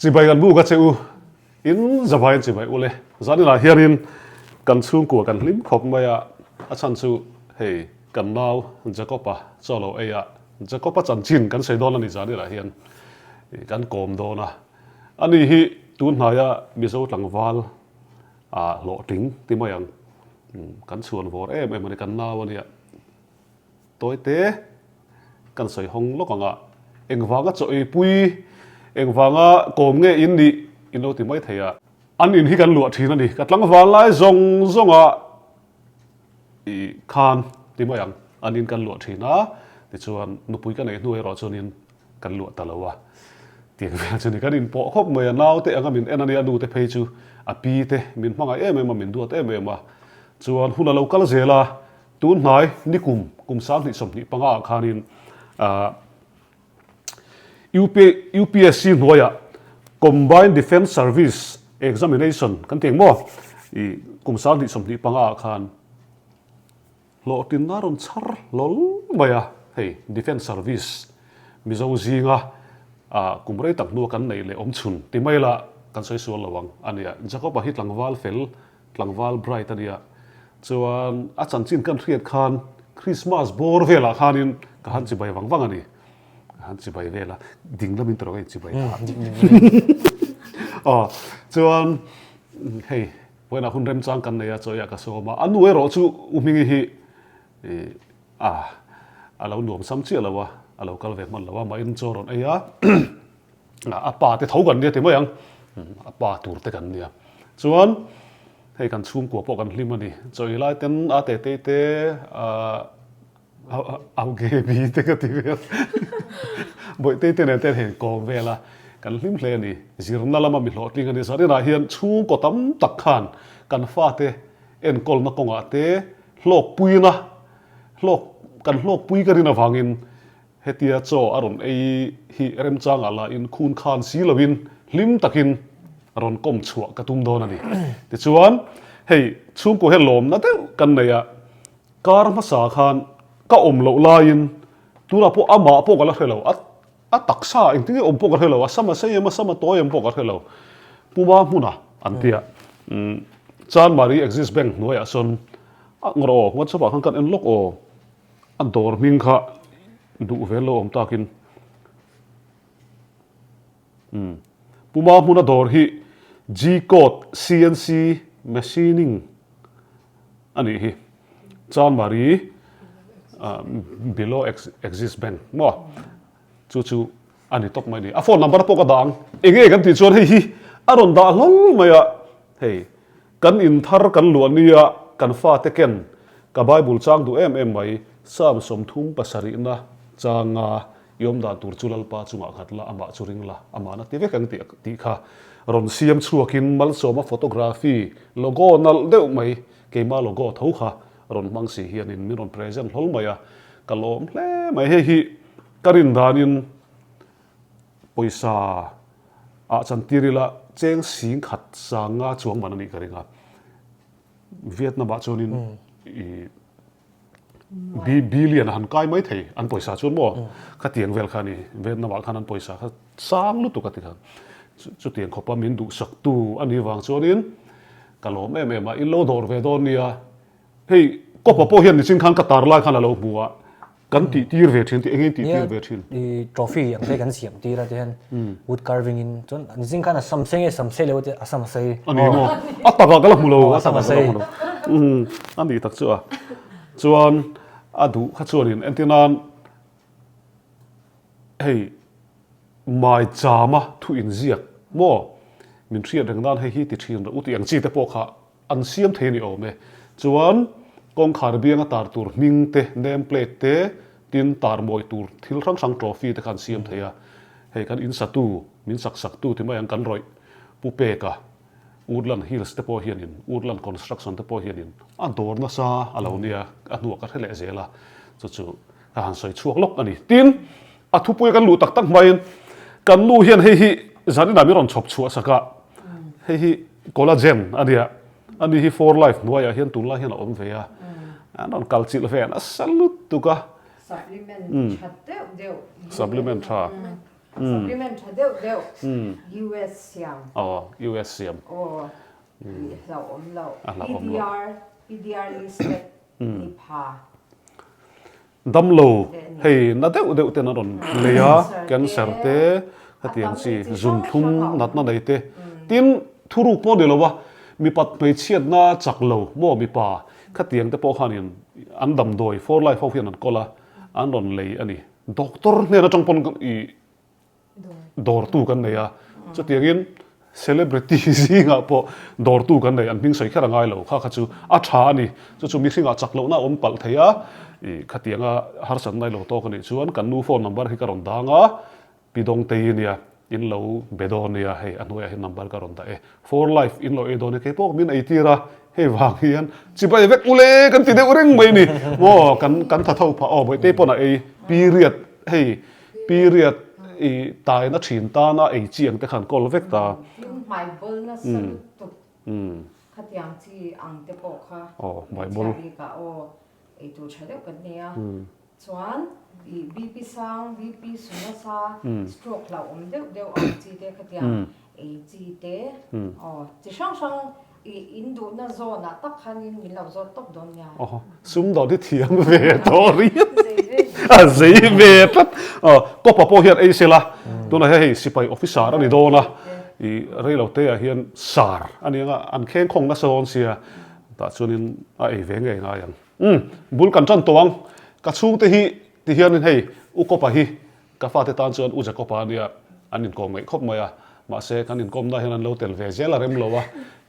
Chibai kan buk a che u, in zavai an chibai ule. Zaninah hianin kan chhungkua kan hlim khawp mai a, a chhan chu hei kan nau Jacob-a chaw lo ei a, Jacob-a chanchin kan sawi dawn a ni zaninah hian kan kawm dawn a. Ani hi tun hnaia Mizo tlangval ah hlawhtling ti mai ang, kan chhuan vawr em em a ni, kan nau a nia. Tawite kan sawi hawng lawk ang a, engvanga chaw eipui, engvanga kawm nge in nih in lo ti mai thei a. An in hi kan luah thin a ni, ka tlangval lai zawng zawnga i khan ti mai ang, an in kan luah thin a, tichuan nupui ka neih hnu erawh chuanin kan luah ta lo a, tiang vel chu ni kan inpawh khawp mai a, naute anga min en a nia, nute phei chu a pi te min hmangaih em em a, min duat em em a, chuan hun a lo kal zel a, Tun hnai nikum kum 2025 ah khanin UPSC hnuaiah Combined Defence Service Examination kan ti ang maw? I kum 2025 ah khan hlawhtlinna rawn chhar hlawl mai a, hei Defence Service Mizo zinga kum rei tak hnua kan neih leh awm chhun ti mai la kan sawi sual lo ang a nia. Jacob-a hi tlangval fel Tlangval bright a nia. Chuan a chanchin kan hriat khan Christmas bawr velah khanin ka han chibai vang vang a ni. Ka han chibai vel a, ding lamin tawrh ka inchibai ta. Aw, chuan hei vawiinah hun remchang kan nei a, chawiah ka sawm a. A nu erawh chu U Hmingi hi a a lo nuam sam chiah lo a, a lo kal ve hman lo a, mahin chaw rawn ei a. A pa te tho kan nia ti mai ang, a pa tur te kan nia. Chuan hei kan chhungkua pawh kan hlim a ni. Chawi lai ten a tetei te au Gaby te ka ti vel. Bawihtei te nen te an inkawm vel a, kan hlim hle a ni. Zirna lama mi hlawhtling a ni. Zaninah hian chhungkaw tam tak khan kan fate enkawlna kawngah te hlawkpuina hlawk kan hlawkpui ka rin avangin Hetia chaw a rawn ei hi remchangah lahin khun khan si loin hlim takin rawn kawm chhuah ka tum dawn a ni. Tichuan, hei chhungkaw he lawmna deuh kan nei a, kar hmasa khan ka awm loh laiin tunah pawh amah pawh ka la hre lo, a a taksa engtin nge awm pawh ka hre lo, a sam a sei em a sam a tawi em pawh ka hre lo, Puma hmuna an tia Chanmari Axis Bank hnuaiah sawn a ngawrh aw, WhatsApp ah khan kan en lawk aw. A dawr hming kha duh vel lo awm takin umm Puma hmuna dawr hi G-code CNC machining a nih hi Chanmari below Axis Bank maw chu chu a ni tawp mai a ni. A phone number pawh ka dah ang enge kan tih chuan hei hi a rawn dah hlawl mai a hei. Kan in thar kan luah nia kan fate ken ka Bible chang duh em em mai, Psalm 37 na changa i awm dan tur chu Lalpa chungah nghat la, amah chu ring la, amah na ti vek ang tih tih kha rawn siam chhuakin Malsawma photography logo nalh deuh mai, keima logo tho kha rawn hmang si hianin min rawn present hlawl mai a, ka lawm hle mai. Hei hi ka rin danin Pawisa ah chantir ila cheng sing khat sanga chuang man a nih ka ring a. Vietnam ah chuanin i billion a han kai mai thei an pawisa chuan maw khatiang vel kha a ni. Vietnam ah khan an pawisa kha sang lutuk a ti khan. Chutiang khawpa min duhsak tu a nih vang chuanin ka lawm em em a, in lo dawr ve dawn nia. Hei kawpa pawh hian nichin khan ka tar lai khan a lo hmu a. Kan tih tir ve thin tih engin tih tir ve thin. I trophy ang te kan siam tir a ti hian wood carving in chuan nichin khan a sam sei nge sam sei lo te a sam a sei. A ni maw? A takah ka la hmu lo a takah ka la hmu lo. A ni tak chu a. Chuan a duh kha chuanin entir nan hei mai chama thu inziak maw min hriat reng nan hei hi ti thin rawh u tih ang chi te pawh kha An siam thei a ni awm e. Chuan kawngkhar bianga tar tur hming te, name plate te, tin tar mawi tur thil hrang hrang trophy te kha an siam thei a. Hei kan in satu, min sak saktu ti mai ang kan rawih Pu Peka, Woodland Hills te pawh hianin, Woodland Construction te pawh hianin a dawr nasa a lo nia, a hnuah ka hre leh zel a, chu chu ka han sawi chhuak lawk a ni. Tin, a thupuia kan luh tak tak hmain kan nu hian hei hi zaninah min rawn chhawp chhuah sak a, hei hi collagen a nia, ani hi for life hnuaiah hian tunlai hian a awm ve a, an rawn kal chilh ve nasa lutuk a. Supplement tha deuh deuh. Supplement tha. Supplement tha deuh deuh US siam. Aw, US siam. Aw, ih hlauhawm loh. A hlauhawm loh. PDR, PDR listed ni pha. Damlo, hei na deuh deuh ten a rawn lei a, cancer te, hetiang chi zunthlum natna nei te. Tin, thuruk pawh ni lo a, mipat hmeichhiatna chak lo maw mipa khatiang te pawh khanin an damdawi for life ho hian an kawl a, an rawn lei a ni. Doctor hnen atang pawn i dawrtu kan nei a, chutiangin celebrity zingah pawh dawrtu kan nei, an hming sawi kher a ngai lo, kha kha chu a tha a ni, chu chu mihringah chak lohna a awm palh thei a, i khatianga harsatna i lo tawk a nih chuan kan nu phone number hi ka rawn dang a, Pi Dawngtei nia in lo be dawn nia, hei a hnuaiah hian number ka rawn dah e, for life in lo ei dawn e, kei pawh min ei tir a, hei vang hian chibai vek ule kan ti deuh reng mai ni, maw kan kan tha tho phah aw Bawihtei pawn a ei period hei period i taina thin tana ei chi ang te khan kawl vek ta. Tin hmai bawl nasa lutuk khatiang chi ang te pawh kha hmeichhia bikah aw eitur tha deuh kan nei a. Chuan ih BP sang, BP su nasa, stroke hlauhawm deuh deuh ang chi te khatiang ei chi te aw chi hrang hrang ih in duhna zawn ah tak khanin min lo zawt tawp dawn nia. Aw sumdawn hi thiam ve tawh riat a zei ve tlat aw kawpa pawh hian ei sela tunah hian hei sipai officer a ni dawn a ih reilo te ah hian sar a ni ang a an kheng khawng nasa dawn sia tah chuanin a ei ve ngei ngai ang. Umm, bul kan tan tawh ang. Ka chhungte hi ti hianin hei U Kawpa hi ka fate tan chuan U Jakopa a nia, an inkawm ngaih khawp mai a. Mahse, kan inkawmna hian an lo tel ve zel a rem lo a,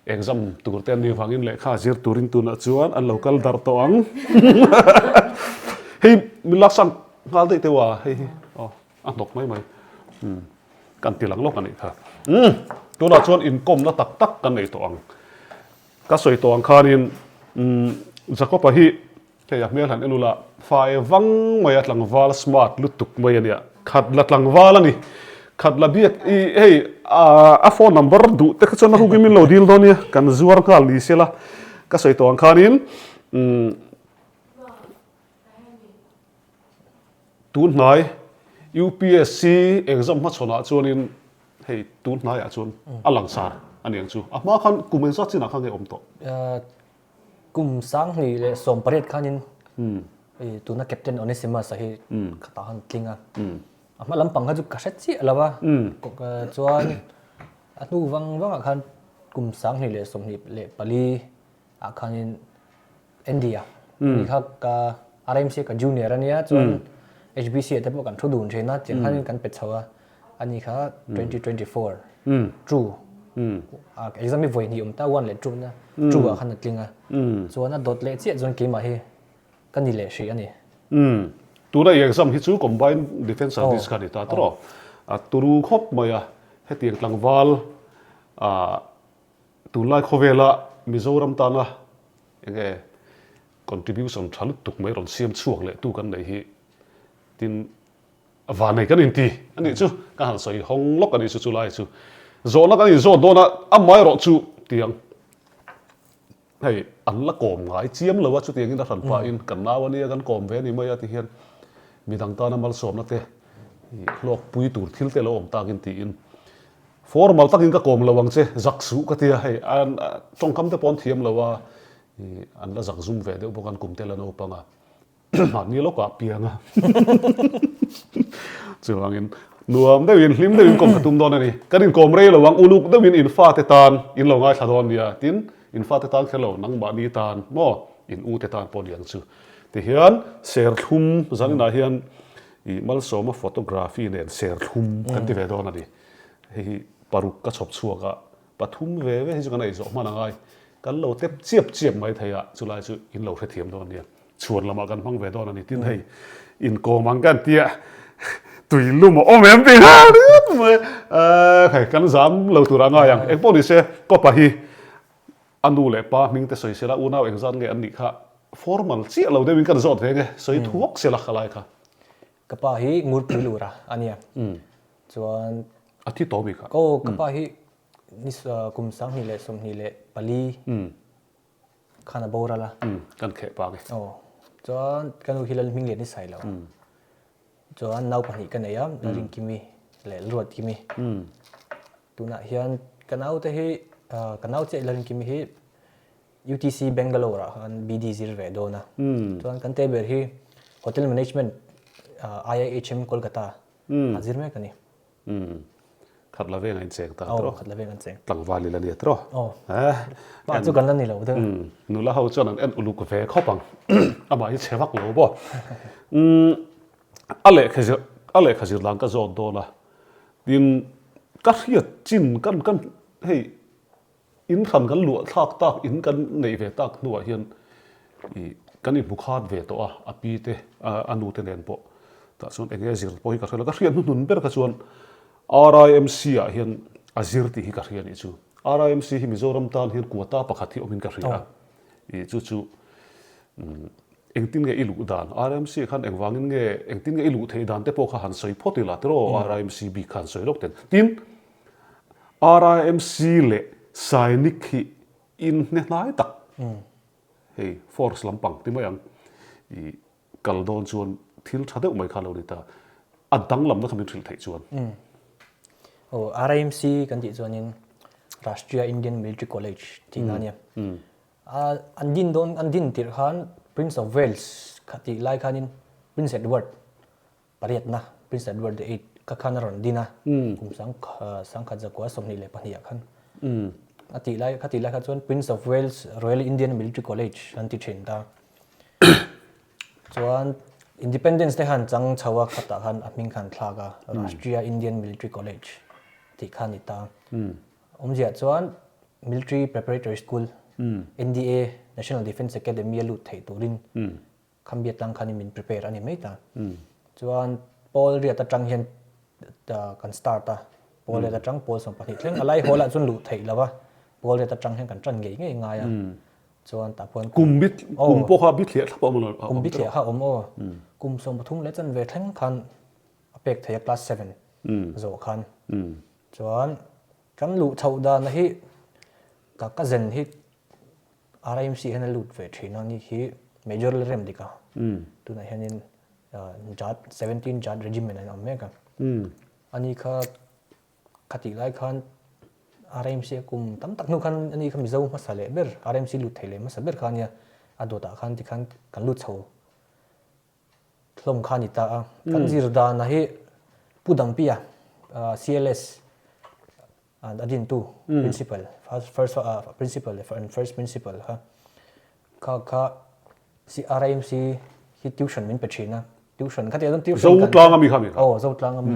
exam tur te an nih vangin lehkha zir turin tunah chuan an lo kal darh tawh ang. Hei min laksak nghal daih teuh a, hei hi aw a hnawk mai mai. Umm, kan ti lang lawk a nih kha. Umm, tunah chuan inkawmna tak tak kan nei tawh ang. Ka sawi tawh ang khanin Jacob-a hi hei a hmel han en ula fai vang mai a tlangval smart lutuk mai a nia, khat la tlangval a ni. Khat la biak i hei a phone number duh te kha chuan a hukin min lo dil dawn nia, kan zuar nghal ni sela. Ka sawi tawh ang khanin Tun hnai UPSC exam hmachhawnah chuanin hei tun hnaiah chuan a langsar a ni ang chu. A hma khan kum engzat chinah khan nge awm tawh? Kum sanghnih leh 18 khanin tuna Captain Onesimus-a hi khatah khan tling a. A hma lampang kha chu ka hre chiah lo a. Chuan a hnu vang vangah khan kum 2024 ah khanin India ni kha ka RMC ka junior ania chuan HBC ah te pawh kan thu dun thin a tiang khanin kan pe chho a ani kha 2024 true exam hi vawi hnih awm ta one leh two na true ah khan a tling a chuan a dawt leh chiah chuan keimah hi ka ni leh hrih ani. Tuna i exam hi chu combined defence service kha a ni ta tawh a turu khawp mai a hetiang tlangval ah Tunlai khawvela Mizoram tana enge contribution tha lutuk mai rawn siam chhuak leh tu kan neih hi tin vanei kan inti a nih chu ka han sawi hawng lawk a nih chu chulai chu zawhna kan inzawt dawn a amaherawh chu tiang hei an la kawm ngai chiam lo a chutiangin a hran pahin kan nau a nia kan kawm ve a ni mai a ti hian midang tana malsawmna te hlawkpui tur thil te lo awm takin tiin Formal takin ka kawm lo ang che, zak suh ka ti a, hei an tawngkam te pawh an thiam lo a, an la zak zum ve deuh bawk a, an kum te la naupang a, mahni lawkah piang a, chuvangin nuam deuhin hlim deuhin kawm ka tum dawn a ni, kan inkawm rei lo ang, uluk deuhin in fate tan in lo ngaithla dawn nia, tin in fate tan kher lo nangmahni tan maw in u te tan pawh ni ang chu, tihian serthlum zaninah hian ih Malsawma photography nen serthlum kan ti ve dawn a ni. Hei hi paruk ka chhawp chhuak a, pathum ve ve hi chu kan eizawh hman a ngai. Kan lo tep chiap chiap mai thei a, chulai chu in lo hrethiam dawn nia. Chhuan lamah kan hmang ve dawn a ni. Tin hei inkawm ang kan tia tui lum a awm em tih nghal riat mai. Hei kan zam lo tur a ngai ang. Engpawh ni se kawpa hi a nu leh pa hming te sawi sela unau engzat nge an nih kha formal chiah lo deuhin kan zawt ve nge sawi thuak sela khalai kha. Ka pa hi Ngurpui lura a nia. Chuan A thi tawh bik a. Aw ka pa hi ni kum 2024 khan a boral a. Kan kheh pa nge. Aw chuan ka nu hi Lalhming lian i sai lo. Chuan nau pahnih ka nei a, Lalrinkimi. leh Ruatkimi. Tunah hian ka naute hi ka nau chiah Lalrinkimi hi UTC Bangalore ah khan BD zir ve dawn a. Chuan kan te ber hi Hotel Management IIHM Kolkata ah zir mek a ni. Khat la veng a incheng ta tawh. Aw, khat la veng a incheng. Tlangval ila nia tawh. Aw. Mah chu kan la ni lo deuh. Nula ho chuan an en uluk ve khawp ang. Amah hi chhe vak lo bawk. A lehkha zir a lehkha zir dan ka zawt dawn a. Tin, ka hriat chin kan kan hei In hran kan luah thlak tak in kan neih ve tak hnuah hian ih kan inhmu khat ve tawh a, a pi te a nu te nen pawh tah chuan eng nge zir pawh hi ka hria lo, ka hriat hnuhnun ber kha chuan RIMC ah hian a zir tih hi ka hria nih chu. RIMC hi Mizoram tan hian quota pakhat hi awmin ka hria a, ih chu chu engtin nge i luh dan RIMC ah khan engvangin nge engtin nge i luh theih dan te pawh kha han sawi phawt ila tiraw RIMC bik kha han sawi lawk ten. Tin, RIMC leh Sainik hi inhne hnai tak hei force lampang ti mai ang i kal dawn chuan thil tha deuh mai kha lo ni ta a danglamna kha min hrilh theih chuan. Aw RIMC kan tih chuanin Rashtriya Indian Military College tihna a nia. An din dawn an din tirh khan Prince of Wales kha tih lai khanin Prince Edward Pariatna, Prince Edward the Eighth kha khan a rawn din a, kum sangkhat zakua 22 ah khan. A tih lai, kha tih lai kha chuan Prince of Wales Royal Indian Military College an ti thin ta. Chuan Independence te khan chang chho a, khatah khan a hming khan thlak a, Rashtriya Indian Military College tih kha a ni ta. Awmzia chuan Military Preparatory School, NDA, National Defence Academy a lut theih turin Khambia tlang khanin min prepare a ni mai ta. Chuan pawl riat atang hian kan start a, pawl riat atang pawl 12 thleng a lai hawl ah chuan luh theih lo a, pawl riat atang hian kan tan ngei ngei ngai a. Chuan tah pawh Kum bit kum pawh kha bithliah thlap a awm lo. Kum bithliah kha a awm aw. Kum 13 leh chanve thleng khan a pek theih a class 7 zawh khan. Chuan kan luh chhoh dan hi ka cousin hi RIMC hian a lut ve thin a ni hi Major Lalremdik a tunah hianin Jat 17 Jat Regiment an awm mek a ani kha khatih lai khan RIMC a kum tam tak hnu khan ani kha Mizo hmasa leh ber RIMC lut thei leh hmasa ber kha ania a dawtah khan tikhan kan lut chho hlawm kha a ni ta a kan zir dana hi Pu Dangpia CLS A dintu principal first principal and first principal kha kha kha RIMC hi tuition min pe thin a tuition kha tiang tuition kan Zotlang ami kha mi kha oh Zotlang ami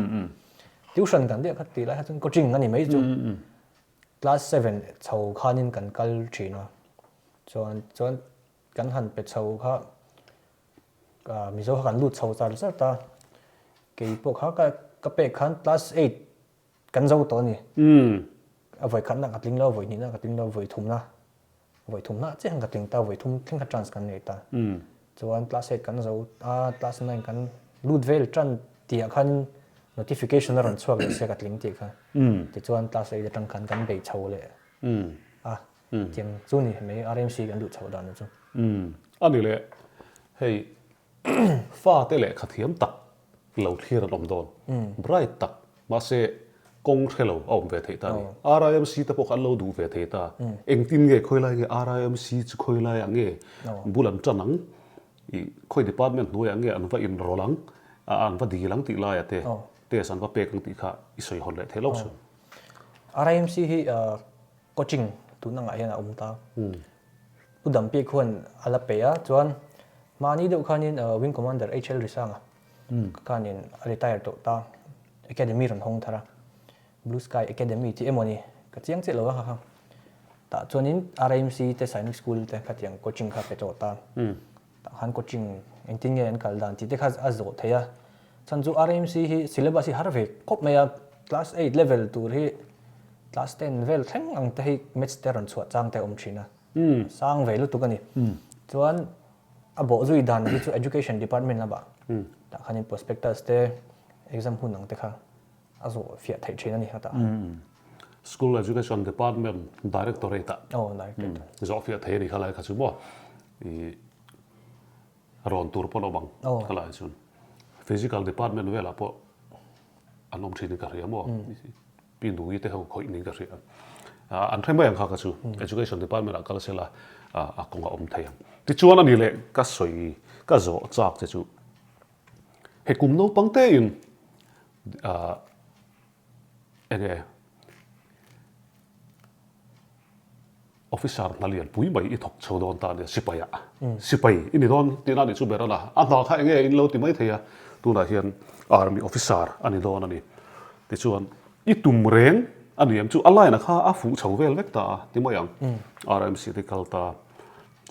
tuition kan dia kha ti lai kha chuan coaching ani mai chu class 7 chho khanin kan kal thin a chuan chuan kan han pe chho kha Mizo kha kan lut chho char char ta kei pawh kha ka pek khan class 8 Kan zo tawh a ni. A vawi khatna ka tling lo, vawi hnihna ka tling lo, vawi thumna, vawi thumna chiah khan ka tling ta, vawi thum thleng kha chance kan nei ta. Chuan class eight kan zo a, class nine kan lut vel tan tihah khan notification a rawn chhuak leh sia ka tling tih kha. Tichuan class eight atang khan kan bei chho leh a, tiang chu ni mai RMC kan duh chhoh dan chu. A ni leh, hei fate lehkha thiam tak lo thlir an awm dawn. Bright tak, mahse kawng hre lo a awm ve theih ta a ni. RIMC te pawh kha an lo duh ve thei ta. Engtin nge khawilai nge RIMC chu khawilai ah nge bul an tan ang, ih khawi department hnuaiah nge an va inrawlh ang, an va dil ang tih laiah te test an va pek ang tih kha i sawi hawn leh theih lo chhun. RIMC hi coaching tun angah hian a awm ta. Pu Dampi khuan a la pe a, chuan mahni deuh khanin Wing Commander HL Risanga khanin a retire tawh ta, Academy rawn hawng thar a, Blue Sky Academy tih emaw ni, ka chiang chiah lo a kha. Tah chuanin RIMC te Sainik School te khatiang coaching kha pe tawh ta. Tah khan coaching engtin nge an kal dan tih te kha a zawh theih a. Chhan chu RIMC hi syllabus hi har ve khawp mai a, class eight level tur hi class ten vel thleng ang te hi maths te rawn chhuah chang te a awm thin a. Sang ve lutuk a ni. Chuan a bawh zui dan hi chu education department lamah tah khanin prospectus te exam hun ang te kha a zawh fiah theih thin a ni hetah. School Education Department Directorate ah Aw Directorate. Zawh fiah thei a ni kha lai kha chu maw i rawn tur pawh an awm ang kha lai chuan Physical Department velah pawh. An awm thin in ka hria maw? Pi Nui te ho khawih niin ka hria. An hre mai ang kha ka chu. Education department ah kal sela a kawng a awm thei ang. Tichuan a ni leh ka sawi ka zawh chak che chu he kum naupang te in enge Officer hna lian pui mai i thawk chho dawn ta nia sipai ah sipai i ni dawn tihna anih chu ber a la a hna kha enge in lo ti mai thei a tunah hian army officer a ni dawn a ni tichuan i tum reng a ni em chu a line ah kha a fuh chho vel vek ta a ti mai ang RMC te kal ta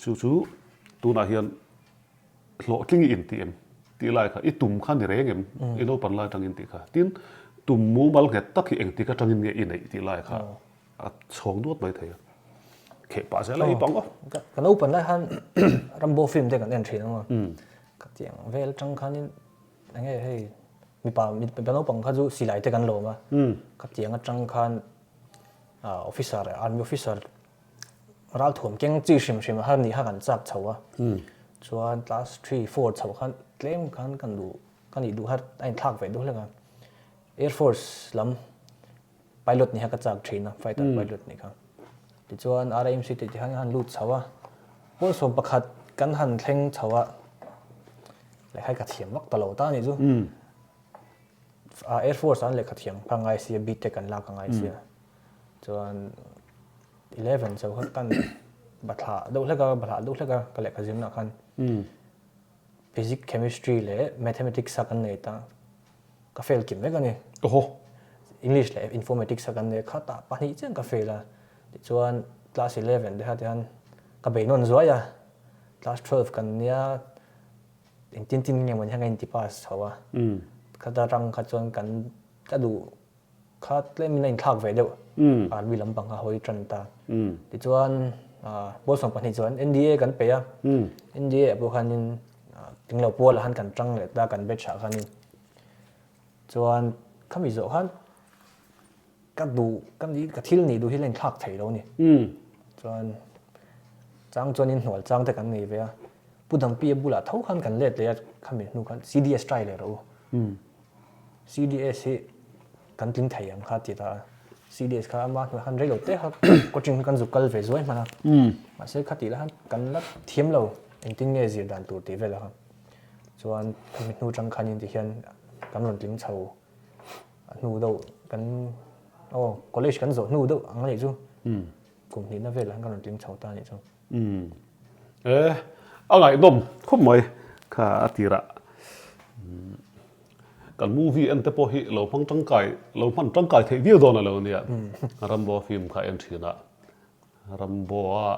chu chu tunah hian hlawhtling i intih em tih lai kha i tum kha ni reng em i naupan lai atangin tih kha tin tum mumal nghet tak hi engtik atangin nge i neih tih lai kha A chhawng duat mai thei a. Kheh pah zel a ei pang aw. Ka naupan lai khan Rambo film te kan en thin ang a. Ka tiang vel atang khanin enge hei mipa mipa naupang kha chu silai te kan lawm a. Ka tiang atang khan officer army officer ralthuam keng chi hrim hrim a har nih kha kan chak chho a. Chuan class 3 4 chho khan tlem khan kan duh ka nih duh har a inthlak ve duh hlek a. Air Force lam Pilot ni kha ka chak thin a, fighter pilot ni kha. Tichuan RIMC tih te khan han lut chho a, Pawlsawm pakhat kan han thleng chho a, lehkha ka thiam vak ta lo ta anih chu. Air Force ah an lehkha thiam kha ngai sia, BTech an lak a ngai sia. Chuan 11 chho kha kan bathlah deuh hlek a, bathlah deuh hlek a ka lehkha zirna khan. Physics, Chemistry leh Mathematics a kan nei ta. Ka fail kim vek a ni. Oho. English leh Informatics a kan nei khatah pahnih chiang ka fail a. Tichuan class 11 te kha tihian ka bei nawn zuai a. Class 12 kan nia engtin tin nge mawni hian ka inti pass chho a. Khata tang kha chuan kan ka duh kha tlemin a inthlak ve deuh. Army lampang kha hawi tan ta. Tichuan Bawlsawm pahnih chuan NDA kan peih a. NDA ah pawh khanin Tinglo pualah khan kan tang leh ta kan batch ah khanin chuan khami zawh khan ka duh ka ni ka thil nih duh hi la inthlak thei lo a ni. Chuan chang chuan in hnual chang te kan nei ve a Pu Dampi a bulah tho khan kan let leh a khami hnu khan CDS try leh rawh u. CDS hi kan tling thei ang kha ti ta a, CDS kha ama hnuaiah khan reilo te kha coaching kha kan zuk kal ve zuai hman a, mahse khatih lah khan kan la thiam lo engtin nge zir dan tur tih velah kha chuan khami hnu atang khanin ti hian kan rawn tling chho a hnu deuh kan aw college kan zawh hnu deuh ang anih chu kum hnihna velah khan kan rawn tling chho ta anih chu. Umm e a ngaihnawm khawp mai kha a tirah kan movie en te pawh hi lo hmang tangkai lo hman tangkai theih viau dawn a lo nia Rambo film kha en thin a Rambo a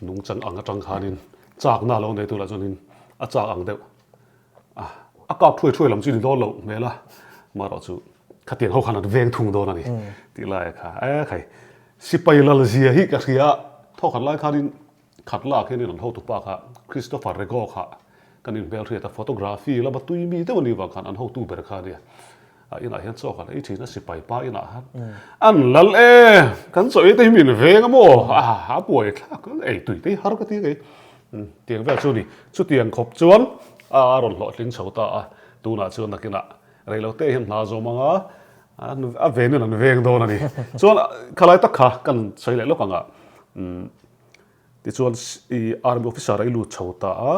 nungchang ang atang khanin chakna lo nei turah chuanin a chak ang deuh a a kap thuai thuai lam chu ni dawn loh hmel a marawh chu khatiang ho khan an veng thung dawn a ni tih lai kha e khai sipai lal zia hi ka hria thawkhat lai khanin khat lak hianin an hotupa kha Christopher Rego kha kan inhmelhriat a photography lama tui mi deuh a nih vang khan an hotu ber kha a nia a inah hian chaw kan ei thin a sipai pa inah khan an lal e kan chaw ei te hi min veng a maw a buai thlak ei tui te hi har ka ti a kei Tiang vel chu ni. Chutiang khawp chuan a rawn hlawhtling chho ta a, tunah chuan nakinah reilote hian hna zawm ang a, a venin an veng dawn a ni. Chuan khalai tak kha kan sawi leh lawk ang a, tichuan i army officer a i lut chho ta a,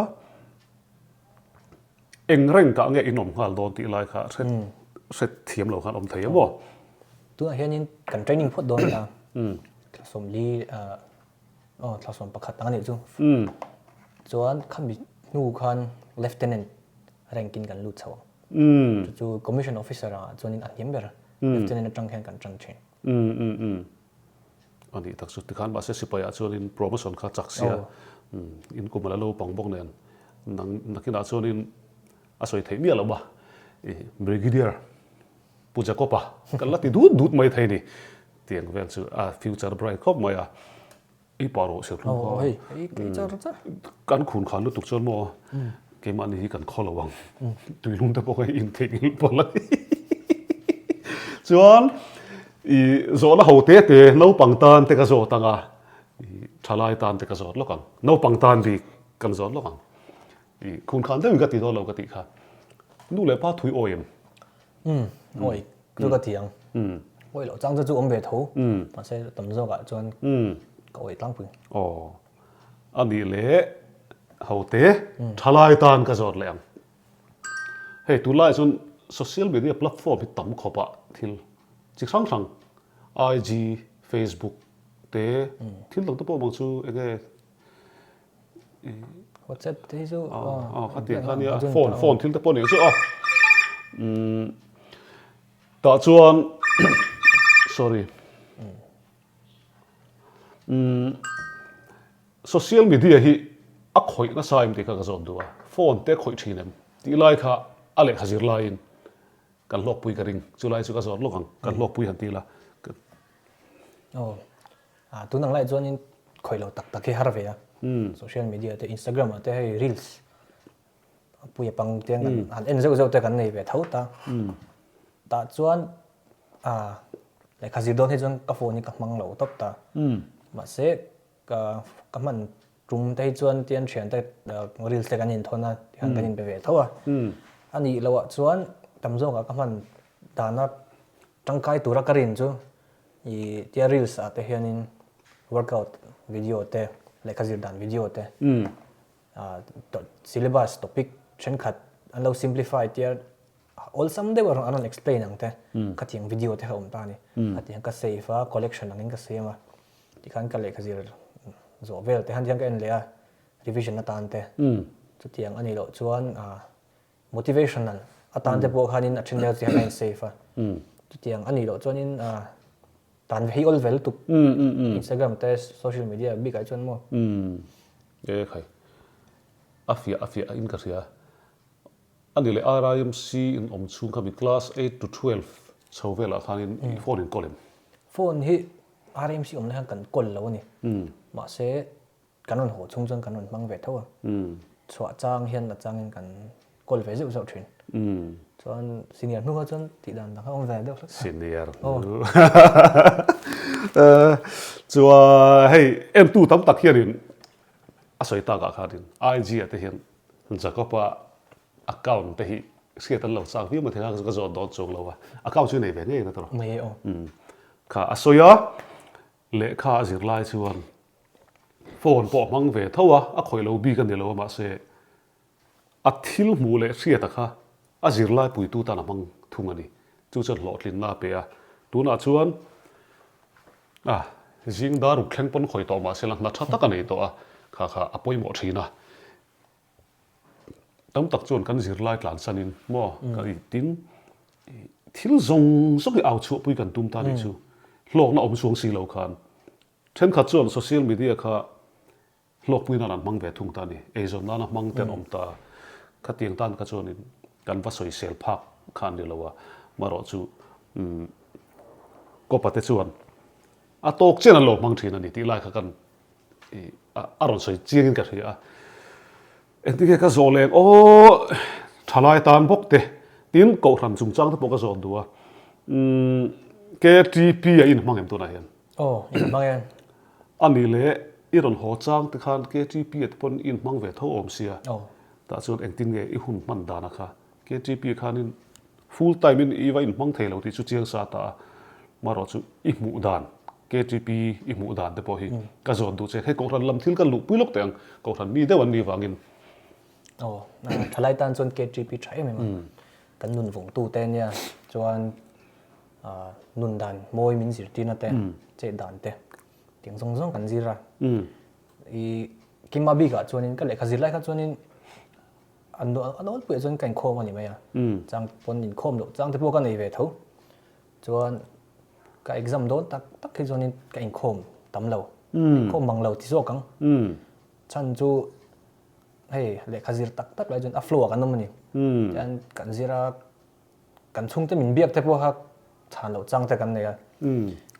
eng reng kah nge in awm nghal dawn tih lai kha hre hre thiam lo khan awm thei a maw? Tunah hianin kan training phawt dawn ta, thla sawmli Aw thla sawm pakhat ang a nih chu. Chuan khami hnu khan Lieutenant rank in kan lut chho ang. Chu chu Commission Officer ah chuanin a hniam ber a, Lieutenant atang hian kan tan thin. A nih tak chu tikhan mahse sipai ah chuanin promotion kha chak sia in kum a la lo pang bawk nen nang nakinah chuanin a sawi theih miah lo a Brigadier Pu Jacob-a kan la ti dut dut mai thei ni. Tiang vel chu a future bright khawp mai a, i pa rawh ser hlum kha. Kan khun khan lutuk chuan maw keimahni hi kan khaw lo ang. Tuilum te pawh kha in theih ngil pawh la. Chuan i zawhna ho te te naupang tan te ka zawt ang a, i thalai tan te ka zawt lawk ang. Naupang tan bik kan zawt lawk ang. I khun khan deuhin ka ti dawn lo ka tih kha. Nu leh pa thui awi em? Umm, awi chu ka ti ang. Awi loh chang chu chu awm ve tho. Mahse tam zawkah chuan ka awi tlangpui. Aw, a nih leh hote thalai tan ka zawt leh ang. Hei tunlaiah chuan social media platform hi tam khawpah thil chi hrang hrang IG, Facebook te thil dang te pawh mang chu enge WhatsApp te hi chu aw kha tiang kha nia phone phone thil te pawh nih chu a tah chuan sorry Social media hi a khawih nasa em tih kha ka zawt duh a, phone te khawih thin em tih lai kha a lehkha zir laiin kan hlawkpui ka ring, chu lai chu ka zawt lawk ang, kan hlawkpui han ti ila. Aw, tun ang lai chuanin khawih lo tak tak hi har ve a, social media te Instagram ah te hei reels puia pang te an han en zeuh zeuh te kan nei ve tho ta, tah chuan lehkha zir dawn hi chuan ka phone hi ka hmang lo tawp ta, mahse Ka ka hman tum te hi chuan tian thian te reels te kan inthawn a tihian kan inpe ve tho a. A nih loh ah chuan tam zawk ah ka hman dana tangkai tura ka rin chu ih tia reels ah te hianin workout video te lehkha zir dan video te ah syllabus topic thenkhat an lo simplify tia Awlsam deuh an rawn explain ang te, khatiang video te kha awm ta a ni. Khatiang ka save a, collection angin ka siam a, tikhan ka lehkha zir zawh vel te khan tiang ka en leh a, revision atan te. Chutiang a nih loh chuan motivational atan te pawh khanin a then deuh chu hian a in save a. Chutiang a nih loh chuanin tan ve hi awl ve lutuk Instagram te social media bikah chuan maw. E khai, a fiah a fiah in ka hria. A ni leh RIMC in awm chhung kha mi class eight to 12 chho velah khanin i phone in kawl em? Phone hi RIMC awm lai khan kan kawl lo a ni. Mahse kan rawn haw chhung chuan kan rawn hmang ve tho a. Chhuah chang hian a changin kan kawl ve zeuh zeuh thin. Chuan senior hnu kha chuan tih dan dang kha awm ve deuh hlek. Senior hnu. Chuan hei entu tam tak hianin a sawi takah khanin IG ah te hian Jacob-a account te hi hriat an lo chak viau mai thei a, ka zawt dawn chuang lo a, account chu i nei ve ngei na tawrh. Nei e aw. Kha a sawi a, lehkha a zir lai chuan phone pawh a hmang ve tho a, a khawih lo bik a ni lo a mahse a thil hmuh leh hriata kha a zirlai puitu tan a hmang thung a ni. Chu chuan hlawhtlinna a pe a, tunah chuan A, zing dar ruk thleng pawn khawi tawh mahse la hna tha tak a nei tawh a, kha kha a pawimawh thin a. Tam tak chuan kan zirlai tlansanin maw ka i tin thil zawng zawng hi au chhuahpui kan tum ta nih chu hlawkna awm chuang si lo khan thenkhat chuan social media kha Hlawkpui nan an hmang ve thung ta a ni. Eizawn nana hmang te an awm ta a. Khatiang tan kha chuanin kan va sawisel phak kha an ni lo a. Marawh chu Kawpa te chuan a tawk chian an lo hmang thin a ni tih lai kha kan a rawn sawi chiangin ka hria a. Engtin nge ka zawh leng aw thalai tan bawk te tin Kohhran chungchang te pawh ka zawt duh a. KTP a inhmang em tunah hian? Aw, inhmang e. A nih leh i rawn haw chang te khan KTP a te pawn i inhmang ve tho awm sia. Tah chuan engtin nge i hun hman dan a kha KTP khanin full time in i va inhmang thei lo tih chu chiang sa ta a. Marawh chu i hmuh dan KTP i hmuh dan te pawh hi ka zawt duh che. Hei Kohhran lam thil kan luhpui lawk teh ang. Kohhran mi deuh an nih vangin. Aw, thalai tan chuan KTP tha em em a. Kan nun vawngtu te nia chuan nun dan mawi min zirtirna te, chet dan te tiang zawng zawng kan zir a. I Kima bikah chuanin ka lehkha zir lai kha chuanin a nawlpuiah chuan ka inkhawm a ni mai a. Chang pawn inkhawm loh chang te pawh ka nei ve tho. Chuan ka exam dawn tak tak hi chuanin ka inkhawm tam lo. Inkhawm mang lo ti zawk ang. Chhan chu hei lehkha zir tak tak lai chuan a flow ah kan awm a ni. Tian kan zir a Kan chhungte min biak te pawh kha chhan loh chang te kan nei a,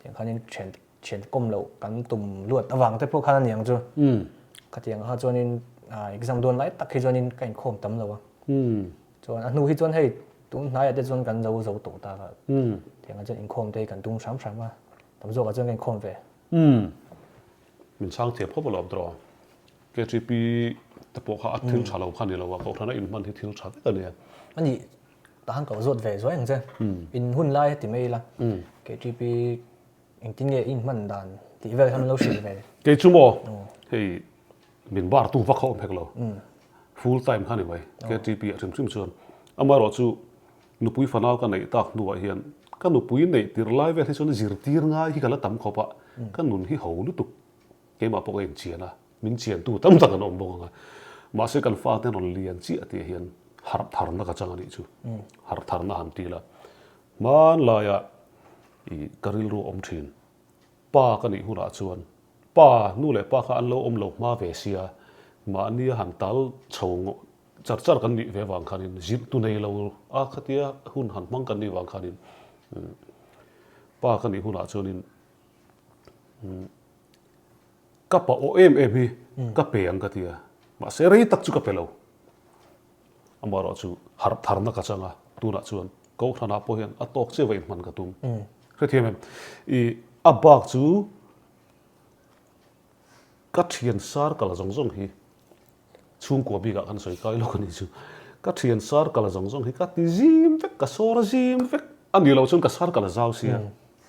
tiang khanin thian thian kawm loh kan tum luat avang te pawh khan a ni ang chu. Khatiang kha chuanin exam dawn lai tak hi chuanin ka inkhawm tam lo a. Chuan a hnu hi chuan hei tun hnaiah te chuan kan zo zo tawh ta a, tiang ah chuan inkhawm te hi kan tum hram hram a, tam zawkah chuan ka inkhawm ve. Min chhang thiam khawp alawm tawh. KTP te pawh kha a thil tha lo kha a ni lo a, Kohhrana inhman hi thil tha vek a ni a. A ni. Tah han ko zawt ve zuai ang che. In hun lai heti mai ila. KTP engtin nge i inhman dan tih vel kha min lo hrilh ve. Kei chu maw hei min bar tu vak kha awm hek lo. Full time kha ni mai KTP ah hrim hrim chuan. Amaherawh chu nupui fanau ka neih tak hnuah hian ka nupui neih tirh lai vel hi chuan zirtir ngai hi ka la tam khawp a, ka nun hi ho lutuk. Keimah pawh ka inchian a, min chiantu tam tak an awm bawk ang a. Mahse kan fate an rawn lian chiah tih hian harh tharna ka chang a nih chu. Harh tharna han ti la. Hmanlaiah i ka rilru a awm thin. Pa ka nih hunah chuan pa, nu leh pa kha an lo awm lo hma ve sia, mahnia han tal chho char char kan nih ve vang khanin zirhtu nei lo a khatia hun han hmang kan nih vang khanin pa ka nih hunah chuanin Ka pa aw em em hi ka pe ang ka ti a, mahse rei tak chu ka pe lo. Amaherawh chu harh tharna ka chang a, tunah chuan Kohhranah pawh hian a tawk chiah va inhman ka tum. Hrethiam em? I a bak chu ka thian sar kal zawng zawng hi chhungkua bikah khan sawi kai lawk a nih chu. Ka thian sar kal zawng zawng hi ka ti zim vek, ka sawr zim vek. A nih loh chuan ka sar kal a zau sia.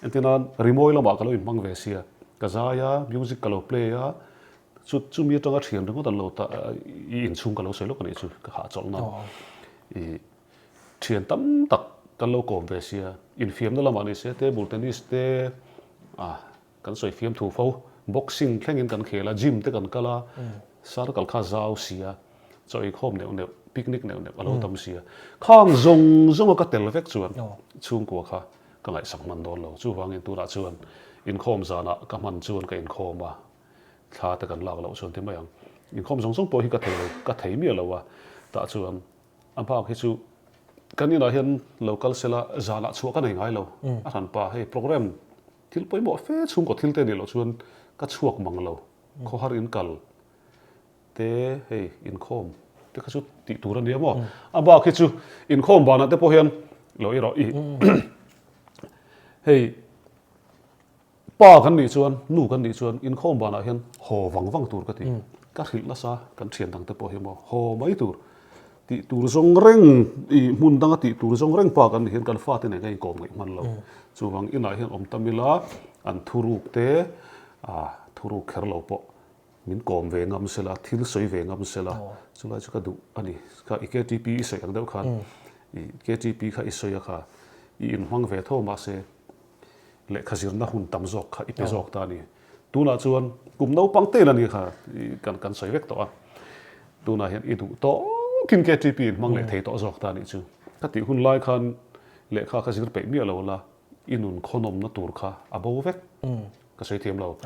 Entirnan rimawi lamah ka lo inhmang ve sia, ka zai a, music ka lo play a, chu chumi atanga thian ringawt an lo ta i inchhung ka lo sawi lawk a nih chu ka hahchawlh nan. I thian tam tak kan lo kawm ve sia, infiamna lamah ni se table tennis te ah kan sawi fiam thu fo, boxing thlengin kan khel a, gym te kan kal a, circle kha zau sia, chaw eikhawm neuh neuh, picnic neuh neuh a lo tam sia. Khang zawng zawnga ka tel vek chuan chhungkua kha Ka ngaihsak hman dawn lo. Chuvangin tunah chuan inkhawm zanah ka hman chuan ka inkhawm a, thla te kan lak loh chuan ti mai ang. Inkhawm zawng zawng pawh hi ka thei lo, ka thei miah lo a. Tah chuan a bak hi chu kan inah hian lo kal sela zanah chhuah ka nei ngai lo. A hranpa hei program thil pawimawh fe chhungkaw thil te nih loh chuan ka chhuak mang lo. Khawhar in kal. Te hei inkhawm te kha chu tih tur a nia maw? A bak hi chu inkhawm banah te pawh hian lo i rawh i hei pa kan nih chuan nu kan nih chuan inkhawm banah hian haw vang vang tur ka ti. Ka hrilh nasa kan thian dang te pawh hi maw haw mai tur tih tur zawng reng i hmun danga tih tur zawng reng pa kan nih hian kan fate nen kan inkawm ngaih hman lo. Chuvang inah hian awm tam ila an thuruk te ah thuruk kher lo pawh Min kawm ve ngam sela, thil sawi ve ngam sela, chulai chu ka duh a ni. Kha i KTP i sawi ang deuh khan i KTP kha i sawi a kha, i inhmang ve tho mahse lehkha zirna hun tam zawk kha i pe zawk ta a ni. Tunah chuan kum naupang te in a ni kha kan kan sawi vek tawh a. Tunah hian i duh tawkin KTP inhmang leh thei tawh zawk ta a nih chu. Ka tih hun lai khan lehkha kha zir peih miah lo la, i nun khawnawmna tur kha a bo vek. Ka sawi thiam lo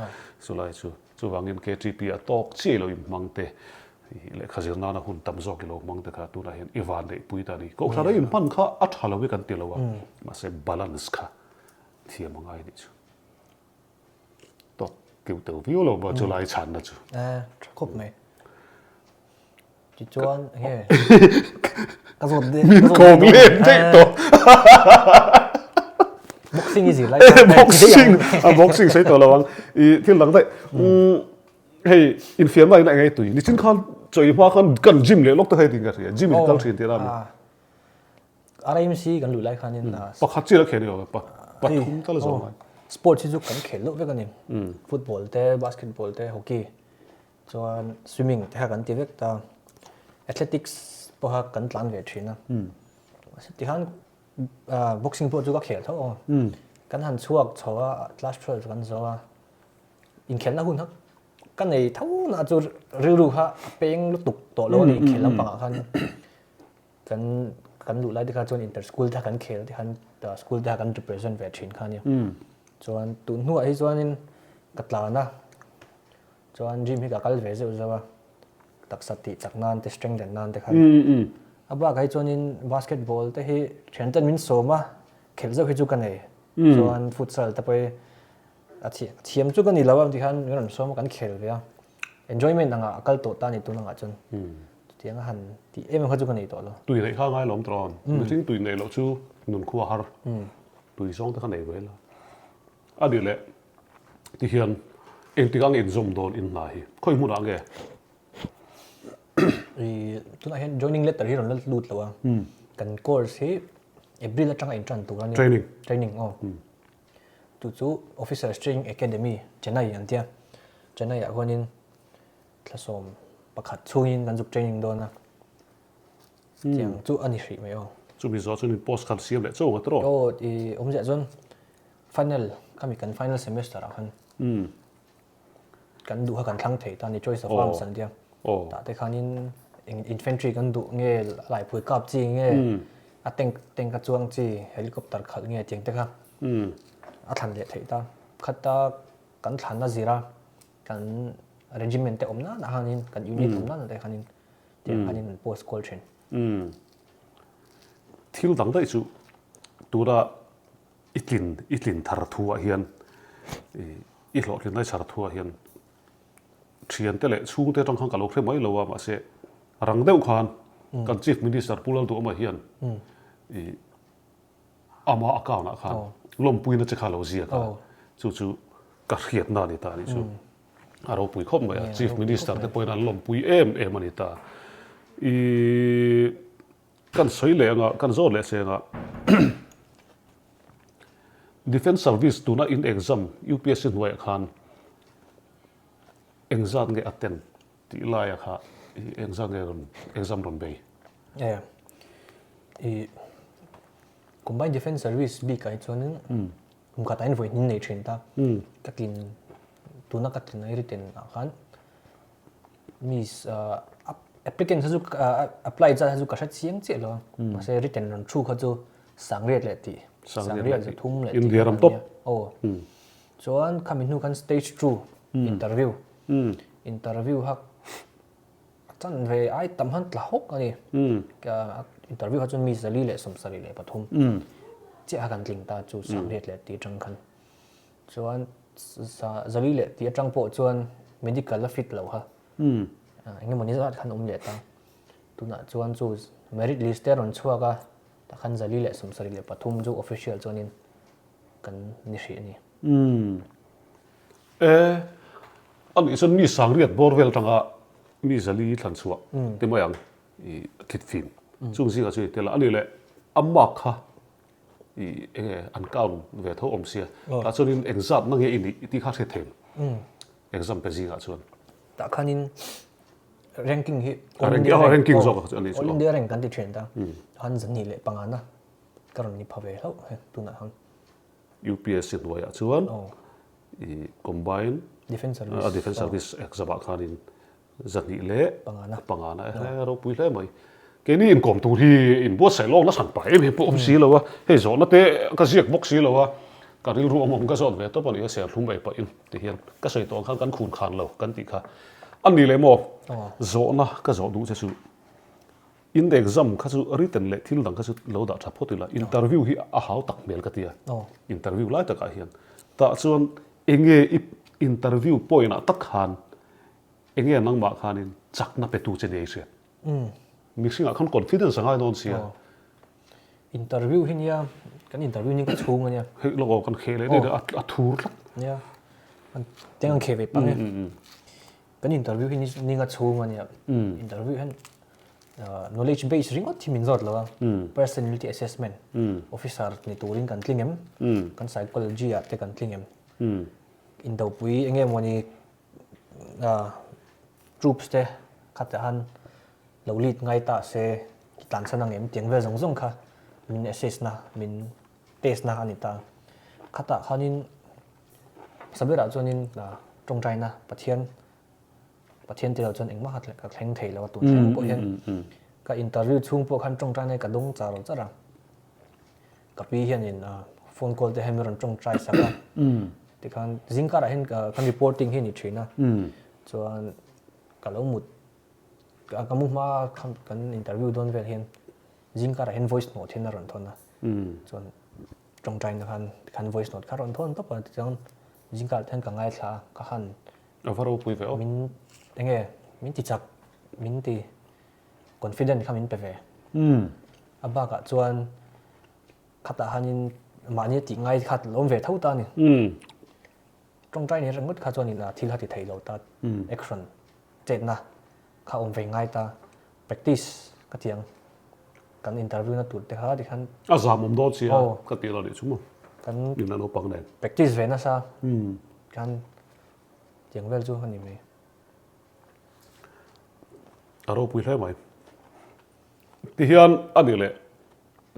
chulai chu. Chuvangin KTP a tawk chiah i lo inhmang te, lehkha zir nana hun tam zawk i lo hmang te kha tunah hian i van neih pui ta a ni. Kohhran a inhman kha a tha lo i kan ti lo a, mahse balance kha thiam a ngai a nih chu. Tawk keuh teuh viau lo maw chulai chhanna chu. Eh, tha khawp mai. Tichuan enge ka zawt de Min kawm lem daih tawh. Boxing i zir lai khan Boxing a boxing sawi tawh lo ang. I thil dang daih. Hei infiamna in a engei tui. Nichin khan chawi hma khan kan gym leh lawk te kha i ti ka hria. Gym in kal thin tih a mi. RMC kan luh lai khanin Pakhat chiah la khel ni lo pathum tal zawng lai. Sports hi chu kan khel loh vek a ni. Football te, basketball te, hockey. Chuan swimming te kha kan ti vek ta, athletics pawha kan tlan ve thin a. Mahse tikhan boxing pawh chu ka khel tho a, kan han chhuak chho a, class 12 kan zo a, inkhelhna hun kha ka nei tho na chu rilru kha a peng lutuk tawh lo a ni inkhelh lampangah khan. Kan kan luh lai te kha chuan inter school te kha kan khel te khan school te kha kan represent ve thin kha nia. Chuan tun hnuah hi chuanin ka tlan a. Chuan gym hi ka kal ve zeuh zeuh a, taksa tih chak nan te strengthen nan te khan. A bakah hi chuanin basketball te hi thian ten min sawm a, khelh zeuh hi chu ka nei. Chuan futsal te pawh hi a thiam chu ka ni lo a, tikhan min rawn sawm a kan khel ve a. Enjoyment angah a kal tawh ta a ni tun angah chuan. Chutiang a han tih em em kha chu ka nei tawh lo. Tui neih kha a ngailawm tawh a, mihring tui neih loh chu nunkhua har tui zawng te kha nei ve la. A nih leh ti hian engtik ang inzawm dawn in hna hi khawi hmunah nge? I tunah hian joining letter hi rawn la lut lo a, kan course hi. April atanga intan tur a ni. Training. Training aw. Chu chu Officers Training Academy, Chennai an tia. Chennai ah khuanin thlasawm pakhat chhungin kan zuk training dawn a. Tiang chu a ni hrih mai aw. Chumi zawh chuan in post khan siam leh chauh ang a tawh. Aw i awmziah chuan final khami kan final semester ah khan kan duh kha kan thlang thei ta a ni choice of arms an tia. Tah te khanin eng infantry kan duh nge laipui kap chi nge a tank tank a chuang chi helicopter khalh nge tiang te kha a thlan leh theih ta. Khata kan thlan a zir a kan regiment te awm nana khanin kan unit awm nana te khanin tiang khanin an post kual thin. Thil dang daih chu tuna i tlin i tlin thar thu ah hian i hlawhtlin lai chhar thu ah hian thiante leh chhungte atang khan ka lo hre mai lo a mahse rang deuh khan kan chief minister Pu Lalduhawma hian i Ama account ah khan lawmpuina che kha lo ziak a, chu chu ka hriatna a ni ta a nih chu. A ropui khawp mai a, Chief Minister te pawhin an lawmpui em em a ni ta. I kan sawi leh anga, kan zawt leh che anga Defence Service tuna in exam UPSC hnuaiah khan engzat nge attend tih laia kha engzat nge rawn exam rawn bei? I Combined Defence Service bikah hi chuanin kum khatah hian vawi hnin nei thin ta. Ka tlin tuna ka tlin ai written ah khan mi applicant kha chu apply zat kha chu ka hre chiang chiah lo a. Mahse written rawn thu kha chu sangriat leh tih sangriat leh thum leh tih India ram tawp. Aw. Chuan khami hnu khan stage 2 interview interview kha A chan ve ai tam han tla hawk a ni. Interview kha chuan mi 473 chiah kha kan tling ta chu sangriat leh tih atang khan. Chuan zali leh tih atang pawh chuan medical a fit lo kha. Engemaw ni zat khan awm leh ta. Tunah chuan chu merit list te a rawn chhuak a, tah khan 473 chu official chuanin kan ni hrih a ni. E, a nih chuan mi sangriat bawr vel atanga mi zali thlan chhuah ti mai ang i thlit fim chung zingah chuan i tel a, a nih leh a mark kha i enge an count ve tho awm sia tah chuanin engzat na nge i nih tih kha hriat theih exam pe zingah chuan. Tah khanin ranking hi All India rank ranking zawk a nih chu. All India rank kan ti thin ta han 205 na ka rawn ni pha ve hlauh he tunah khan. UPSC hnuaiah chuan i combine Defence Service a Defence Service exam ah khanin 200 leh pangana pangana e ropui hle mai. Keini inkawm tur hi inbuatsaih lawk na hran pah em em pawh awm si lo a, hei zawhna te ka ziak bawk si lo a, ka rilru awm awm ka zawt ve tawp a ni a, serthlum ei pahin ti hian ka sawi tawh ang khan kan khun khan lo kan tih kha a ni leh maw zawhna ka zawh duh che chu. In exam kha chu written leh thil dang kha chu lo dah tha phawt ila, interview hi a hau tak hmel ka ti a, interview lai takah hian tah chuan enge i interview point ah tak khan enge nangmah khanin chakna pe tu che nia i hriat? Mihringah khan confidence a ngai dawn sia. Interview hi nia, kan interview ni ka chhung a nia. Hei lawk aw kan kheh leh daih a thur tlat. Nia, tiang an kheh ve pang e. Kan interview hi ni nga chhung a nia. Interview hian knowledge base ringawt hi min zawt lo a. Personality assessment officer ni turin kan tling em? Kan psychology ah te kan tling em? Indopui eng nge mawni troops te khatah han lo lead ngai ta se tlan chhan ang em tiang vel zawng zawng kha min assess na min test na a ni ta. Khatah khanin Hmasa berah chuanin tawngtaina Pathian Pathian tilo chuan engmah ka thleng thei lo a tun thleng pawh hian ka interview chhung pawh khan tawngtaina hi ka dawng char char a. Ka pi hianin phone call te hian min rawn tawngtai sak a. Tikhan zingkarah hian kan reporting hi a ni thin a. Chuan ka lo mut ka mu hma kan interview dawn vel hian zingkarah hian voice note hian a rawn thawn a. Chuan Tawngtaina khan khan voice note kha rawn thawn tawp a tichuan zingkar hian ka ngaithla a ka han A va ropui ve aw. Min enge min ti chak min ti confident kha min pe ve. A bakah chuan khatah hanin mahni a tih ngai kha lo awm ve tho ta a ni. Tawngtai ni ringawt kha chuan ina thil kha ti thei lo ta action chetna kha awm ve ngai ta practice ka ti ang. Kan interview na tur te kha tikhan. A zam awm dawn sia ka tih lo nih chu maw. Kan in a naupang nen. Practice ve nasa. Khan tiang vel chu a ni mai. A ropui hle mai. Tihian a ni leh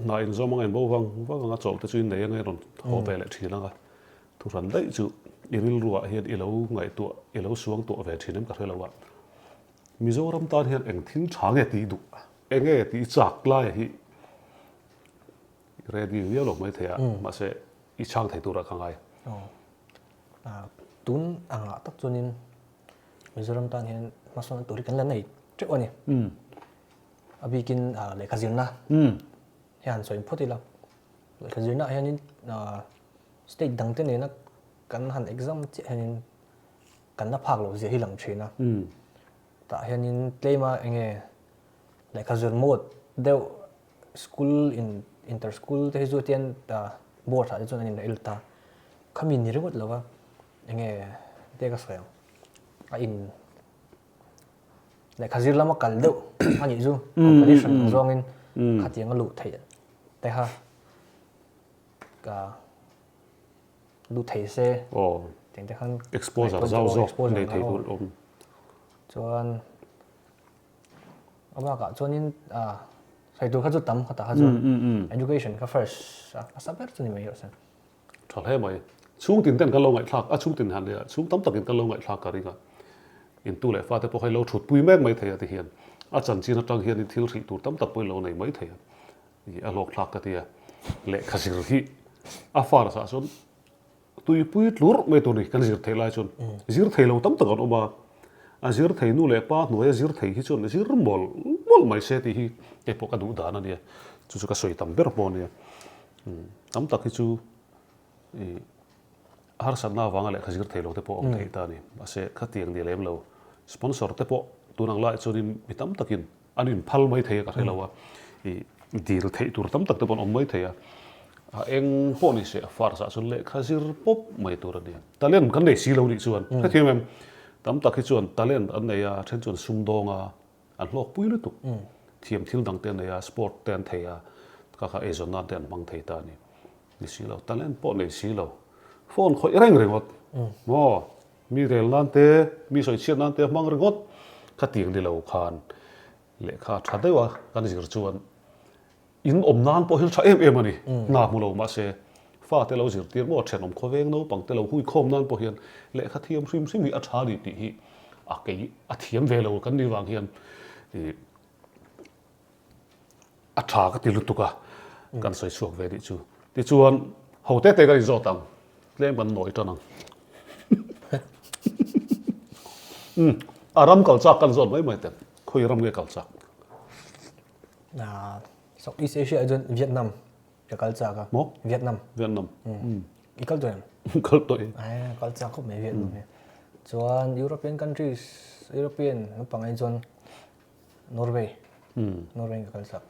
hna inzawm anga inbo vang vang anga chawlh te chu innei anga i rawn haw ve leh thin anga thuhran daih chu i rilruah hian i lo ngaihtuah i lo suangtuah ve thin em ka hre lo a. Mizoram tan hian eng thil tha nge tih duh eng nge tih chak lai hi ready viau lo mai thei a mahse i chhang thei turah ka ngai. Tun angah tak chuanin Mizoram tan hian hmasawnna tur hi kan la nei teuh a ni. A bikin lehkha zirna hi han sawi phawt ila. Lehkha zirna ah hianin state dangte nena kan han exam chiah hianin kan la phak loh zia hi lang thin a. Tah hianin tlema enge lehkha zir mawt deuh school in inter school te hi chu tian board ah te chuan an inrel ta. Khami ni ringawt lova enge te ka sawi ang a in lehkha zir lama kal deuh a nih chu competition ang zawngin khatiang a luh theih te kha ka luh thei se tiang te khan exposure zau zawk nei thei tur awm chuan a bakah chuanin sawi tur kha chu tam kha ta kha chuan education kha first a hmasa ber chu ni mai rawh se. Tha hle mai. Chhungtin ten kan lo ngaihthlak a, chhungtin han nia, chhung tam takin kan lo ngaihthlak ka ring a. Intu leh fate pawh kha i lo thutpui mek mai thei a ti hian a chanchin atang hianin thil hrih tur tam tak pawh i lo nei mai thei a. I a hlawkthlak ka ti a. Lehkha zir hi a far ah chuan tuipui tlur mai tur ni kan zir theih lai chuan zir thei lo tam tak an awm a. A zir thei nu leh pa hnuaia zir thei hi chuan zir mawlh mawlh mai se tih hi kei pawh ka duh dan a nia. Chu chu ka sawi tam ber pawh a nia. Tam tak hi chu i harsatna avanga lehkha zir thei lo te pawh awm theih ta a ni. Mahse khatiang ni lem lo sponsor te pawh tun ang laiah chuanin mi tam takin an inphal mai thei a ka hre lo a, i dil theih tur tam tak te pawh an awm mai thei a. A eng pawh ni se a first ah chuan lehkha zir pawp mai tur a ni. Talent kan nei si lo nih chuan hrethiam em? Tam tak hi chuan talent an nei a, then chuan sumdawng a, An hlawkpui lutuk. Thiam thil dang te an nei a, sport te an thei a, kha kha eizawn nan te an hmang thei ta a ni. Ni si lo, talent pawh nei si lo. Phone khawih reng ringawt. Maw? Mi rel nan te, mi sawichhiat nan te a hmang ringawt. Khatiang ni lo khan lehkha tha deuh a kan zir chuan In awm nan pawh hi tha em em a ni. Hna hmu lo mahse fate lo zirtir maw thenawm khawveng naupang te lo huikhawm nan pawh hian lehkha thiam hrim hrim hi a tha a ni tih hi a kei a thiam ve lo kan nih vang hian ih a tha ka ti lutuk a kan sawi chhuak ve tih chu. Tichuan ho te te kan inzawt ang tlem kan nawi tan ang. Umm a ram kal chak kan zawt mai mai teh khawi ram nge kal chak? Southeast Asia ah chuan Vietnam ka kal chak a. Maw? Vietnam. Vietnam. I kal tawh em? Kal tawh e. Ai, kal chak khawp mai Vietnam hi. Chuan European countries, European lampang ai chuan Norway. Norway ka kal chak.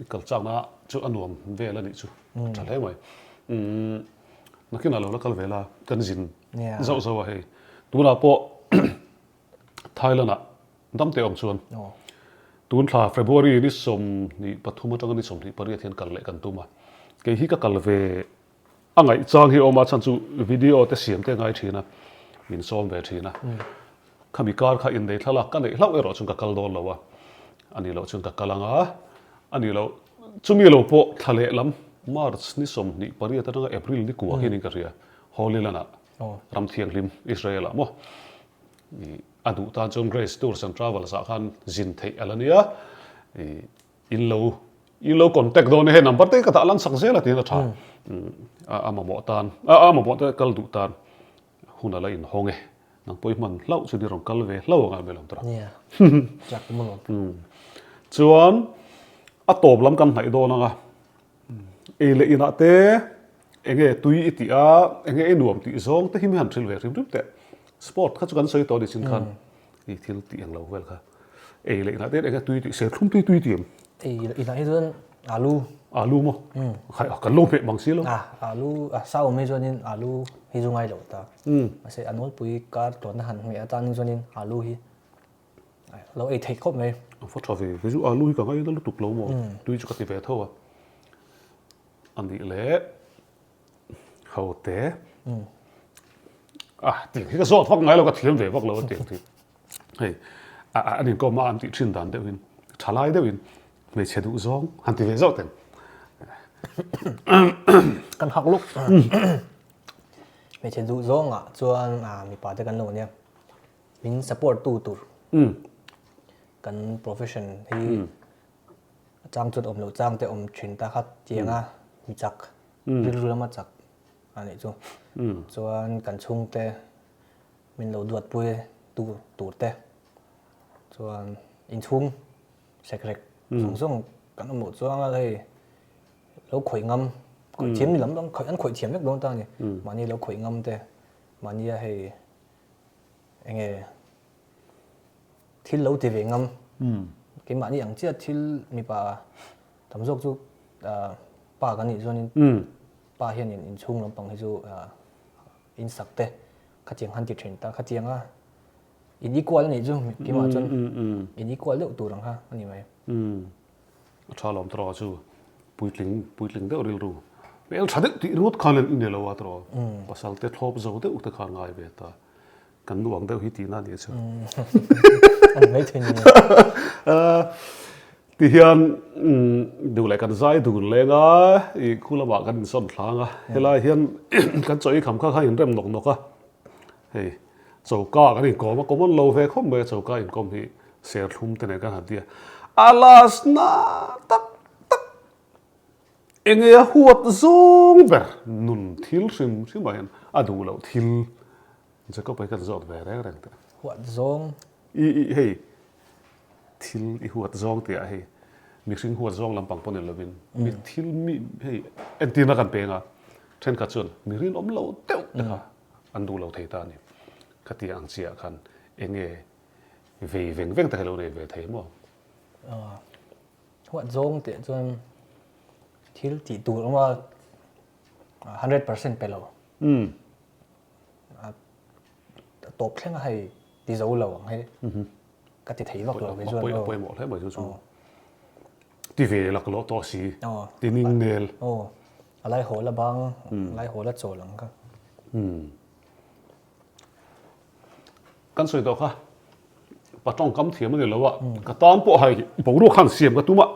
I kal chakna chu a nuam vel a nih chu. A tha hle mai. Nakinah lo la kal ve la, kan zin zauh zauh a hei. Tunah pawh Thailand ah dam teh awm chuan tun thla February ni 23 atanga ni 28 hian kal leh kan tum a, kei hi ka kal ve a ngaih chang hi a awm a, chhan chu video te siam te ngai thin a, min sawm ve thin a, khami kar kha innei thlalak ka neih hlauh erawh chuan ka kal dawn lo a, a nih loh chuan ka kal ang a, a nih loh chumi lo pawh thla leh lam March ni 28 atanga April ni kua hian in ka hria Holy Land ah ram thianghlim Israel ah maw. A duh tan chuan Grace Tours and Travels ah khan zin theih a la nia. In lo in lo contact dawn e hei number te ka dah lan sak zel a tiin a tha. A mamawh tan a mamawh te kal duh tan hun a la inhawng e. Nang pawh i hman hlauh chu ni rawn kal ve hlauh ang a melh ang tura. Chuan a tawp lam kan hnaih dawn ang a. Ei leh inah te enge tui i tih a, enge i nuam tih zawng te hi mi han hrilh ve hrim hrim teh. Sport kha chu kan sawi tawh a ni chin khan i thil tih ang lo vel kha. Ei leh inah te enge tui tih serthlum tui tui tih em? Ei leh inah hi chuan alu. Alu maw? Kan lo hmeh bang si lo. Alu, sa awm hi chuanin alu hi chu ngai lo ta. Mahse a nawlpui kar tawhna han hmeh atan hi chuanin alu hi. Lo ei theih khawp mai. A va tha ve, kei chu alu hi ka ngaina lutuk lo maw, tui chu ka ti ve tho a. A nih leh ho te. Ah, tiang hi ka zawt vak ngai lo, ka thiam ve vak lo a tiang hi. Hei, an inkawm a an tih thin dan deuhin, thalai deuhin hmeichhe duh zawng han ti ve zauh teng. Kan hak luk. Hmeichhe duh zawngah chuan mipa te kan lo nia. Min support tu tur. Kan profession hi a chang chuan awm loh chang te awm thin ta kha tianga mi chak rilru lama chak a nih chu. Chuan kan chhungte min lo duatpui tu tur te chuan inchhung sek rek zawng zawng kan awm loh chuang a hei lo khawih ngam khawih thiam ni lam dang an khawih thiam vek dawn ta a ni. Mahni lo khawih ngam te mahnia hei enge thil lo ti ve ngam keimahni ang chiah thil mipa tam zawk chu pa kan nih chuanin pa hianin inchhung lampang hi chu insak te khatiang han ti thin ta khatianga in equal a nih chu keimah chuan in equal deuh tur ang kha a ni mai. A tha lawm tawh chu puitling puitling deuh rilru hmel tha deuh tih ringawt khan in ni lo a tawh pasal te thlawp zo deuh te kha ngai ve ta kan nu ang deuh hi tihna a nih chu. A ni mai thei ni. Ti hian duh leh kan zai dun leng a i khu lamah kan insawn thlang a helai hian kan chaw ei kham kha kha inrem nawk nawk a hei choka kan inkawm a common lo ve khawp mai a choka inkawm hi serthlum te nen kan han ti a a last na tak tak enge a huat zawng ber nun thil hrim hrim ah hian a duh loh thil Jacob hi kan zawt ve reng reng teh. Huat zawng. I i hei thil i huat zawng tih ah hei mihring huat zawng lampang pawh ni lovin mi thil mi hei entirna kan peng a thenkhat chuan mi rinawm lo deuh te kha an duh lo thei ta a ni. Khatiang ang chiah khan enge vei veng veng te kha lo nei ve thei maw? Huat zawng tih ah chuan thil tih tur awm a 100% pe lo. A tawp thleng a hei ti zo lo ang hei ka ti thei vak lo kei chuan a pawimawh hle mai chu chu ti ve laklawh tawh si ti ning nel aw a lai hawl a bang a lai hawl a chawl ang kha kan sawi tawh kha pa tawngkam thiam a ni lo a ka tan pawh hei boruak khan siam ka tum a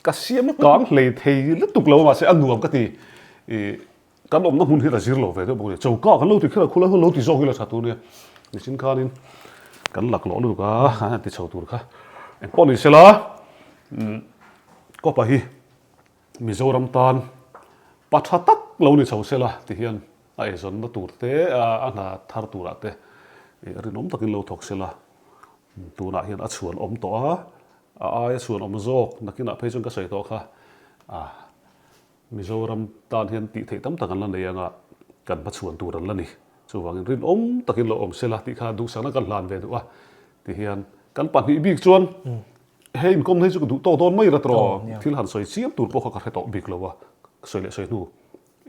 ka siam kang hlei thei lutuk lo mahse a nuam ka ti Kan awmna hmun hi la zir lo ve deuh bawk a ni. Choka kan lo ti kher a, khulai hun lo ti zawk ila tha tur nia. Nichin khanin kan laklawh lutuk a, an han ti chho tur kha. Engpawh ni sela, Kawpa hi Mizoram tan pa tha tak lo ni chho sela ti hian a eizawnna tur te, a hna thar turah te rinawm takin lo thawk sela. Tunah hian a chhuan awm tawh a, a aia chhuan awm zawk nakinah phei chuan ka sawi tawh kha. Mizoram tan hian tih theih tam tak an la nei anga kan hmachhuan tur an la ni. Chuvangin rinawm takin lo awm sela tih kha duhsakna kan hlan ve duh a. Tihian kan pahnih bik chuan he inkawmna hi chu ka duh tawk dawn mai rat rawh. Thil han sawi chiam tur pawh kha ka hre tawh bik lo a, sawi leh sawi hnu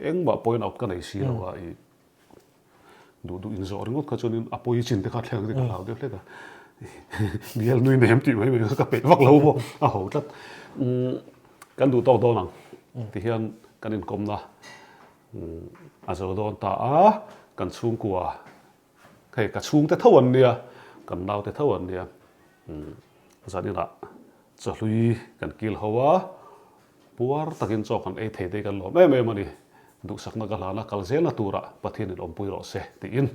engmah point out ka nei si lo a i. Duh duh inzawh ringawt kha chuanin a pawi chin te kha thleng te ka hlau deuh hlek a. Bial nui nem tih mai mai kha ka peih vak lo maw a ho tlat. Kan duh tawk dawn ang tihian kan inkawmna a zo dawn ta a, kan chhungkua hei ka chhungte tho an nia, kan naute tho an nia. Zaninah chawhlui kan kil ho a. Puar takin chaw kan ei thei te hi kan lawm em em a ni. Duhsakna ka hlana kal zelna turah Pathianin awmpui rawh se tiin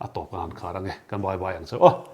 a tawp ka han khar ange. Kan bye bye ang che aw.